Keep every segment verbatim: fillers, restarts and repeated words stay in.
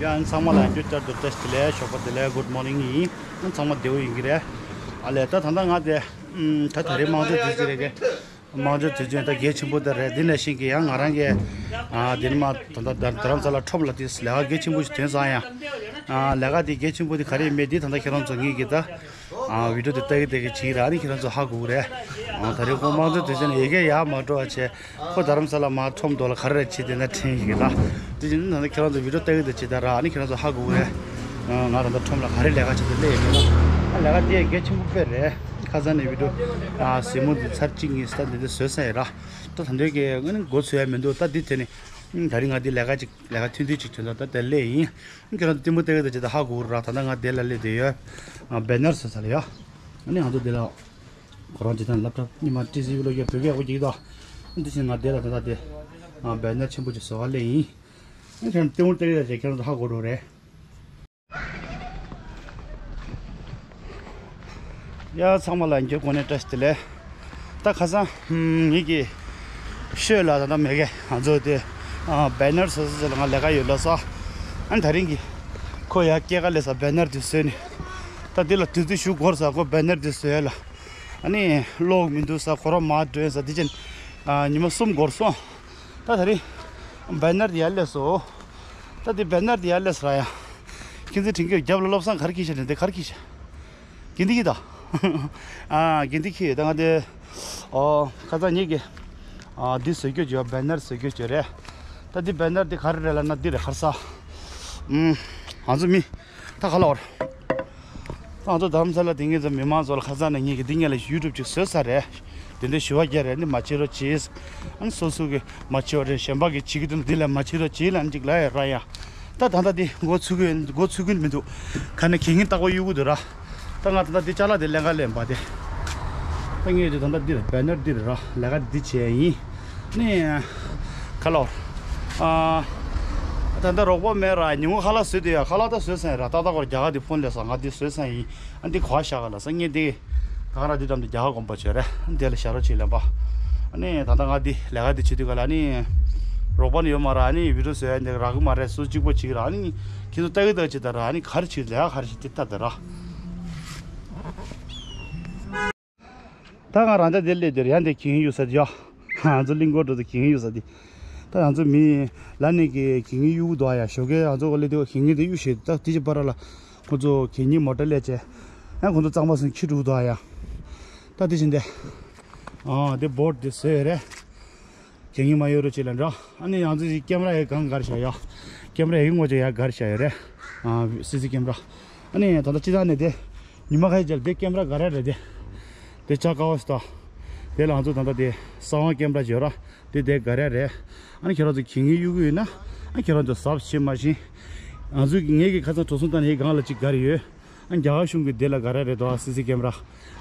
ཡང་ཚང་མ་ལ་ཡང་བསྐྱར་དུ་བཀྲ་ཤིས་བདེ་ལེགས། ཞོགས་པ་བདེ་ལེགས། གུཌ་མོར་ནིང་ཡིན། ཚང་མ་བདེ་པོ་ཡིན་གྱི་རེད། ཨ་ལས། ད་ད་ལྟ་ང་དེ་ད་ད་རེས་དམངས་གཙོའི་དུས་ཚོད་རེད་གི། དམངས་གཙོའི་དུས་ཚོད་ད་གལ་ཆེན་པོ་དེ་རེད། འདི་ནང་བཞིན་གྱི་ཡང་ང་རང་གི་ཨ་འདི་ནས་མར་ད་ལྟ་རྡ་རྡ་རམ་ས་ལ་ཁྲོམ་ལ་དེ་ལས་ཀ་གལ་ཆེན་པོ་ཞིག་ཐོན་སོང་ཡ། ཨ་ལས་ཀ་དེ་གལ་ཆེན་པོ་དེ་ག་རེ་ཡིན་མིན་དེ་ད་ལྟ་ཁྱེད་རང་ཚོ་ངེད་ཀྱི་ད་ཨ་བི་ཌིའོ་དེ་ལྟ་གི་ལྟ་གི་བྱེད་ཀྱི་རེད། ཨ་ནི་ཁྱེད་རང་ཚོ་ཧ་གོ་གི་རེད། ཨ་ད་རེས་ཁོ་དམངས་གཙོའི་དུས་ཚོད་ནས་ཡ་གིར་ཡར་མ་འགྲོ་བ་བྱས། ཁོ་རྡ་རམ་ས་ལ་མར་ཁྲོམ་མདོ་ལ་ག་རེ་རེད་བྱས་དེ་ན་དྲན་ཡོད་ཀྱི་ད། དེ་བཞིན་ད་ལྟ་ཁྱེད་རང་ཚོ་བི་ཌིའོ་ལྟ་གི་ལྟ་གི་བྱེད་ད་ར། ཨ་ནི་ཁྱེད་རང་ཚོ་ཧ་གོ་གི་རེད། ཨ་ང་ད་ལྟ་ཁྲོམ་ལ་ག་རེ་ལས་ཀ་བྱེད་དུ་སླེབས་ཡོད་ཀྱི་ན། ཨ་ལས་ཀ་དེ་གལ་ཆེན་པོ་དཔེ་རེད། ཁ་སང་ནས་བི་ཌིའོ་ཨ་གཟིགས་མོ་འདི་ཚར་གཅིག་གཉིས་ད་འདི་འདི་བཟོས་ས་ཡིན་ར། ད་ད་འདོད་ཀྱི་ཨ་ནི་འགོ་ཚུགས་ཡ་མི་འདུག་ད་འདི་དེ་ནི་ཨ་ད་རིང་ང་འདི་ལས་ཀ་ཅིག་ལས་ཀ་ཐུང་ཐུང་ཅིག་ཐོན་ད་ད་དེ་སླེབས་ཡིན། ཨ་ཁྱེད་རང་ཚོ་ལྟད་མོ་ལྟ་གི་ལྟ་གི་བྱེད་ད་ཧ་གོ་གི་ར། ད་ལྟ་ང་འདི་ལ་སླེབས་བསྡད་ཡོད། ཨ་བེ་ནར་བཟོས་ཚར་ལ་ཡ། ཨ་ནི་ང་ཚོ་འདི་ལ་ཁོ་རང་ཇི་ལྟར་སློབ་གྲྭ་ཉི་མ་ཏི་སི་ཝི་ལོ་ཡ་བོད་སྐད་ཨོ་ཅིག་དོ། འདི་བཞིན་ང་བསྡད་ལ་ད་ལྟ་དེ་ཨ་བེ་ནར་ཆེན་པོ་ཅིག་བཟོ་ག་སླེབས་ཡིན། ཨ་ཁྱེད་རང་ལྟེ་བོར་བལྟས་ཡ་ཞིག་ཁྱེད་རང་ཚོ་ཧ་གོ་འགྲོ་རེད། ཡ་ཚང་མ་ལ་ཡང་བསྐྱར་གོང་ནས་བཀྲ་ཤིས་བདེ་ལེགས། ད་ཁ་སང་ངེད་ཀྱི་ཤོད་ལ་ད་ལྟ་མེད་གི། ང་ཚོ་དེ་ཨ་བེ་ནར་བཟོ་ས་ལ་ང་ལས་ཀ་ཡོད་ལ་ས། ཨ་ནི་ད་རིང་གི་ཁོ་ཡ་སྐྱེས་སྐར་ལས་ས་བེ་ནར་དེ་བཟོས་ནས། ད་འདི་ལ་དུས་ཚོད་ཞུ་འགོར་ས་ཁོ་བེ་ནར་དེ་བཟོས་ལ། ཨ་ནི་གློག་མི་འདུག་ས། ཁོ་རང་མར་འགྲོ་ཡིན་ས། དེ་ཅན་ཨ་ཉི་མ་གསུམ་འགོར་སོང་། ད་ད་རིང་བེ་ནར་དེ་ཡར་སླེབས་སོང་། ད་དེ་བེ་ནར་དེ་ཡར་སླེབས་སོང་ར་ཡ། ཁྱེད་ཚོའི་དྲན་སྐྱོད་རྒྱབ་ལ་བློ་བཟང་ག་རེ་ཁྱེར་ཤག་དྲན། དེ་ག་རེ་ཁྱེར་ཤག་དགེ་འདུན་གྱིས་ད། ཨ་དགེ་འདུན་གྱིས་ད་ང་དེ་ཨོ་ཁ་སང་ཉིད་ཀྱི་ཨ་འདི་བཟོ་རྒྱུ་བྱོས། བེ་ནར་བཟོ་རྒྱུ་བྱོས་རེད། ད་འདི་བེ་ནར་འདི་ག་རེ་རེད་ལབ་ན་འདི་རེད། ག་རེ་ཟ། ཨུམ། ང་ཚོ་མི་ད་ག་ལ་བར། ད་ང་ཚོ་རྡ་རམ་ས་ལ་དེ་ངེད་ཚོ་མི་མང་ཚོ་ལ་ཁ་སང་ནས་ངེད་ཀྱི་འདི་ངེད་ལ་ཡུ་ཊུབ་ཅིག་བཟོས་ས་རེད། དེ་འདྲའི་ཞུ་བ་རྒྱག་རེད། འདི་མ་བྱེད་རོགས་གྱིས། ཨ་ནི་སོ་སོ་གི་མ་བྱེད་པ་རེད། གཞན་པ་གི་བྱེད་ཀྱི་འདུག་འདི་ལ་མ་བྱེད་རོགས་གྱིས་ལབ་ཅིག་ལབ་ཡ་ར་ཡ། ད་ད་ལྟ་འདི་འགོ་ཚུགས་ཀྱི་འགོ་ཚུགས་ཀྱི་མི་འདུག་ག་ནས་གད་སྙིགས་བཏགས་པ་གཡུག་གི་འདུག་ར། ད་ང་ད་ལྟ་འདི་ཅ་ལག་འདི་ལེན་ག་ལེན་པ་དེ། ད་ངས་འདི་ད་ལྟ་འདིར་བེ་ནར་འདིར་ར་ལས་ཀ་འདི་བྱས་ཡིན། ནི་ཁ་ལོ། ཨ་ད་ལྟ་རོགས་པ་མེད་ར། ཉིན་གུང་ཁ་ལག་བཟོས་དུས་ཡ་ཁ་ལག་ད་བཟོས་ཚར་ཡིན་ར། ཏག་ཏག་སྐོར་རྒྱ་གར་འདི་ཕོན་ལས་སོང་། ང་འདི་བཟོས་ཚར་ཡིན། ཨ་འདི་གོ་བ་བཞག་ག་ལ་སང་ཉིན་འདི་ད་ག་ར་འདི་འགྲམ་དུ་རྒྱ་གར་དགོན་པ་བྱོས་རེད། ཨ་འདི་ལ་བཞག་རོགས་བྱེད་ལབ་པ། ཨ་ནི་ད་ལྟ་ང་འདི་ལས་ཀ་འདི་བྱེད་དུས་ག་ལ་ཨ་ནི་རོགས་པ་ནི་ཡོད་མ་ར། ཨ་ནི་བི་ཌིའོ་བཟོས་ཡ་འདི་རག་གི་མ་རེད། སུ་གཅིག་པོ་བྱེད་ཀྱི་ར། ཨ་ནི་ཁྱེད་ཚོ་ལྟ་གི་ལྟ་གི་བྱེད་ད་ར། ཨ་ནི་ག་རེ་བྱེད་ལས་ཀ་ག་རེ་བྱེད་འདི་ལྟ་ད་ར། ད་ང་རང་ཅག་འདིར་སླེབས་དེར་ཡང་འདི་གད་སྙིགས་གཡུག་ས་འདི་ཡ། ང་ཚོ་གླིང་སྐོར་འགྲོ་དུས་གད་སྙིགས་གཡུག་ས་འདི། ད་ང་ཚོ་མི་ལ་ནི་གི་གད་སྙིགས་གཡུག་འདུག་ཡ། ཞོགས་ཀས་ང་ཚོ་འོ་ལེ་དེ་གད་སྙིགས་དེ་གཡུག་ཤེས། ད་དེ་ཅི་པ་ར་ལ་ཁོ་ཚོ་གད་སྙིགས་མོ་ཊ་སླེབས་བྱས། ཡང་ཁོ་ཚོ་གཙང་མ་སོང་ཁྱི་དྲུག་འདུག་ཡ། ད་དེ་བཞིན་དེ་ཨ་དེ་བོར་ཌི་དེ་བཟོས་ཡོད་རེད། གད་སྙིགས་མ་གཡུག་རོགས་བྱེད་ལབ་འདྲ། ཨ་ནི་ང་ཚོ་ཀེམ་ར་ཡའི་སྒང་སྒར་བཞག་ཡ། ཀེམ་ར་ཡའི་ངོ་ཅོག་ཡ་སྒར་བཞག་ཡོད་རེད། ཨ་སི་སི་ཀེམ་ར། ཨ་ནི་ད་ལྟ་སྤྱི་བཏང་ནས་དེ་ཉི་མ་ཁ་ཤས་རྗེས་ལ་དེ་ཀེམ་ར་སྒར་ཡ་རེད་དེ། དེ་ལྕགས་ཀ་བ་ཞིག་དང་། དེ་ལ་ང་ཚོ་ད་ལྟ་དེ་ས་དབང་ཀེམ་ར་བྱེད་ར། དེ་དེ་སྒར་ཡ་རེད། ཨ་ནི་ཁྱེད་རང་ཚོ་གད་སྙིགས་གཡུག་གི་ཡོད་ན། ཨ་ཁྱེད་རང་ཚོ་གཟབ་བྱེད་མ་བྱིན། ང་ཚོ་གི་ངེད་ཀྱི་ཁ་སང་འགྲོ་སོང་བཏང་ནས་སྒང་ལ་གཅིག་སྒར་ཡོད། ཨ་རྒྱ་གར་གཞུང་གི་དེ་ལ་སྒར་ཡ་རེད་དོ། ཨ་སི་སི་ཀེམ་ར། ཨ་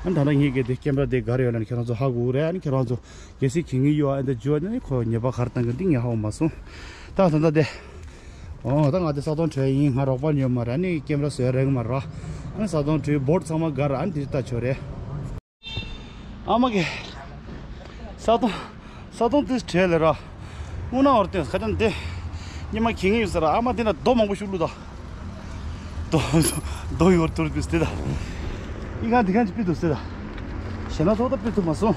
ད་ལྟ་ངེད་ཀྱི་དེ་ཀེམ་ར་དེ་སྒར་ཡོད་ལ་ནི་ཁྱེད་རང་ཚོ་ཧ་གོ་གི་རེད། ཨ་ནི་ཁྱེད་རང་ཚོ་གལ་སྲིད་གད་སྙིགས་གཡུག་ཨ་འདི་འཇུ་བ་ནི་ཁོ་ཉེས་པ་ག་རེ་བཏང་གི་འདི་ངས་ཧ་གོ་མ་སོང་། ད་ད་ལྟ་དེ། ཨོ་ད་ང་དེ་ས་དོང་བྲོས་ཡིན། ང་རོགས་པ་ཉོས་མ་རེད། ཨ་ནི་ཀེམ་ར་བཟོས་རེད་མ་ར། ཨ་ནི་ས་དོང་བྲོས་བོར་ཌི་ཚང་མ་སྒར། ཨ་ནི་དེ་ལྟ་ཆོག་རེད། ཨ་མ་གི། ས་དོང་། ས་དོང་དེ་བྲོས་ལེ་ར། དངོས་གནས་འོར་ཏེ་ཁ་ཅན་དེ། ཉི་མ་གད་སྙིགས་ཡོད་ས་ར། ཨ་མ་དེ་ན་རྡོ་མང་པོ་ཞིག་བླུགས་ད། རྡོ། རྡོ་ཡོར་ཏུར་པིས་དེ་ད། ཨི་ག་འདི་ག་ཅིག་ཕུད་ཐུབ་སེ་ད། ཞེ་ན་ཚོགས་ད་ཕུད་ཐུབ་མ་སོང་།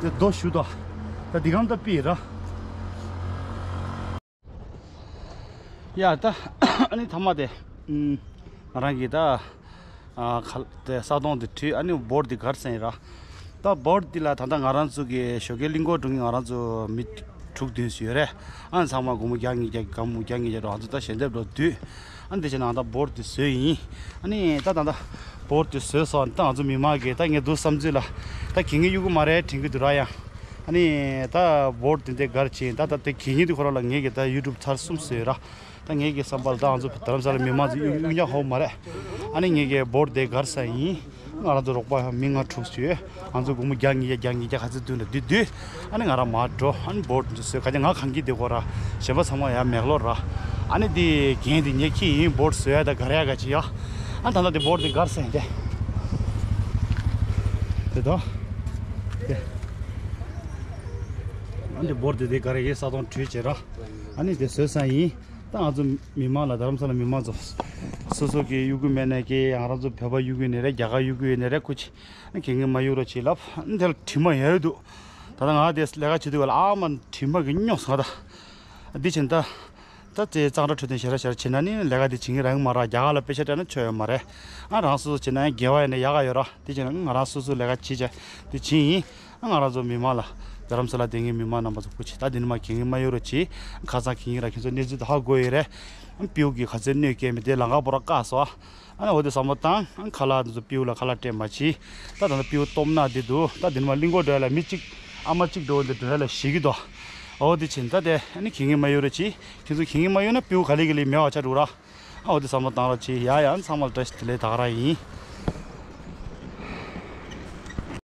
དེ་རྡོ་ཞུ་ད། ད་འདི་ག་ད་པི་ར། ཡ་ད། ཨ་ནི་ཐ་མ་དེ། ཨུམ། ང་རང་གིས་ད། ཨ་ཁ་དེ་ས་དོང་དེ་བྲིས། ཨ་ནི་བོར་ཌི་དེ་སྒར་ཟིན་ར། ད་བོར་ཌི་དེ་ལ་ད་ལྟ་ང་རང་ཚོ་གི་ཞོགས་ཀའི་གླིང་སྐོར་འགྲོ་མཁན་ང་རང་ཚོ་མི་དྲུག་བདུན་ཞིག་ཡོད་རེད། ཨ་ནི་ཚང་མ་སྒོར་མོ་བརྒྱ་ཉིས་བརྒྱ་སྒོར་མོ་བརྒྱ་ཉིས་བརྒྱ་འགྲོ། ང་ཚོ་ད་ཞལ་འདེབས་འགྲོ་དུས། ཨ་ནི་དེ་བྱས་ན་ང་ད་བོར་ཌི་དེ་བཟོས་ཡིན། ཨ་ནི་ད་ད་ལྟ་བོར་ཌི་དེ་བཟོས་སོང་། ད་ང་ཚོ་མི་མང་གིས་ད་ངས་འདུག་བསམ་ཚུལ་ལ། ད་གད་སྙིགས་གཡུག་གི་མ་རེད་དྲན་གྱི་འདུག་ར་ཡ། ཨ་ནི་ད་བོར་ཌི་དེ་འདྲ་སྒར་བྱས། ད་ད་དེ་གད་སྙིགས་དེ་ཁོ་རང་ལ་ངེད་ཀྱིས་ད་ཡུ་ཊུབ་ཚར་གསུམ་བཟོས་ར། ད་ངེད་ཀྱི་བསམ་པ་ལ་ད་ང་ཚོ་རྡ་རམ་ས་ལ་མི་མང་ཚོ་གཡུག་གཡུག་ཉག་ཧོབ་མ་རེད། ཨ་ནི་ངེད་ཀྱིས་བོར་ཌི་དེ་སྒར་ས་ཡིན། ང་རང་ཚོ་རོགས་པ་མི་ལྔ་དྲུག་ཡོད། ང་ཚོ་སྒོར་མོ་བརྒྱ་ཉིས་བརྒྱ་བརྒྱ་ཉིས་བརྒྱ་ག་ཚོད་བསྡུས་ན་བསྡུས་བསྡུས། ཨ་ནི་ང་རང་མར་འགྲོ། ཨ་ནི་བོར་ཌི་དེ་བཟོས། ག་ཅི་ང་གང་གི་བསྡད་དགོས་ར། གཞན་པ་ཚང་མ་ཡར་མེག་ལོར་ར། ཨ་ནི་དེ་གན་དེ་ངས་ཁྱེར་ཡིན། བོར་ཌི་བཟོ་ཡ་ད་སྒར་ཡ་ག་ཅི་ཡ། ཨ་ད་ལྟ་དེ་བོར་ཌི་དེ་སྒར་ས་ཡིན་ཏེ། དེ་དོ། ཨ་འདི་འབོར་དེ་དེ་ག་རེ་ཡིན་ས་དོང་བྲུས་བྱེད་ར། ཨ་ནི་དེ་བཟོས་ས་ཡིན། ད་ང་ཚོ་མི་མང་ལ་རྡ་རམ་ས་ལ་མི་མང་ཚོ་སོ་སོ་གི་གཡུག་རྒྱུ་མེད་ནས་ཀྱི་ང་རང་ཚོ་བོད་པ་གཡུག་གི་ཡོད་ནས་རེད། རྒྱ་གར་གཡུག་གི་ཡོད་ནས་རེད། ཁུ་ཆི་ཨ་ནི་གད་སྙིགས་མ་གཡུག་རོགས་བྱེད་ལབ། ཨ་ནི་དེ་ལ་དྲི་མ་ཡོད་འདུག་ད་ལྟ་ང་དེ་ལས་ཀ་བྱེད་དུས་ལ་ཨ་མ་དྲི་མ་གི་སྨྱོ་ཟ་ད། འདི་བྱེད་ད། ད་ལྟའི་གཙང་སྦྲ་འཕྲོད་བསྟེན་ཞེ་དྲག་ཞེ་དྲག་བྱེད་ན་ནི་ལས་ཀ་དེ་བྱེད་ཀྱི་རང་མ་རེད། རྒྱ་གར་ལ་པེ་ཤ་སྤྲད་ན་ཆོ་ཡོད་མ་རེད། ཨ་རང་སོ་སོ་བྱེད་ན་ཡང་དགེ་བ་ཡིན་ན་ཡག་ག་ཡོད་ར། དེ་བྱས་ན་ང་རང་སོ་སོ་ལས་ཀ་བྱེད་བྱ་དེ་བྱེད་ཡིན། ཨ་ང་རང་ཚོ་མི་མང་ལ་རྡ་རམ་ས་ལ་བསྡད་མཁན་མི་མང་རྣམ་པ་ཚོ་སྐུ་མཁྱེན། ད་འདི་ནི་མ་གད་སྙིགས་མ་གཡུག་རོགས་བྱེད། ཁ་སང་གད་སྙིགས་ར་ཁྱེད་ཚོ་གནས་ཚུལ་དེ་ཧ་གོ་ཡོད་རེད། ཨ་སྤྲེའུ་གིས་ག་ཚོད་གནོད་སྐྱེལ་མེད་དེ་ལམ་ཁ་པོ་ར་བཀག་སོང་ཨ། ཨ་ནི་འོ་དེ་བསམ་བློ་བཏང་། ཨ་ཁ་ལག་འདི་ཚོ་སྤྲེའུ་ལ་ཁ་ལག་སྤྲད་མ་བྱེད། ད་ད་ལྟ་སྤྲེའུ་སྟོབས་ན་འདི་འདུག་ད་འདི་ནི་མ་གླིང་སྐོར་འགྲོ་ཡ་ལ་མི་གཅིག་ཨ་མ་གཅིག་འགྲོ་འདི་འགྲོ་ཡ་ལ་ཞེད་ཀྱི་འདུག་འོ་དེ་བྱས་ད་དེ་ཨ་ནི་གད་སྙིགས་མ་གཡུག་རོགས་བྱེད། ཁྱེད་ཚོ་གད་སྙིགས་མ་གཡུག་ན་སྤྲེའུ་ག་ལེ་ག་ལེ་མེད་པ་ཆགས་འགྲོ་ར། ཨ་འོ་དེ་བསམ་བློ་བཏང་རོགས་བྱེད། ཡ་ཡ་ཨ་ཚང་མ་ལ་བཀྲ་ཤིས་བདེ་ལེགས། ད་ག་རང་ཡིན།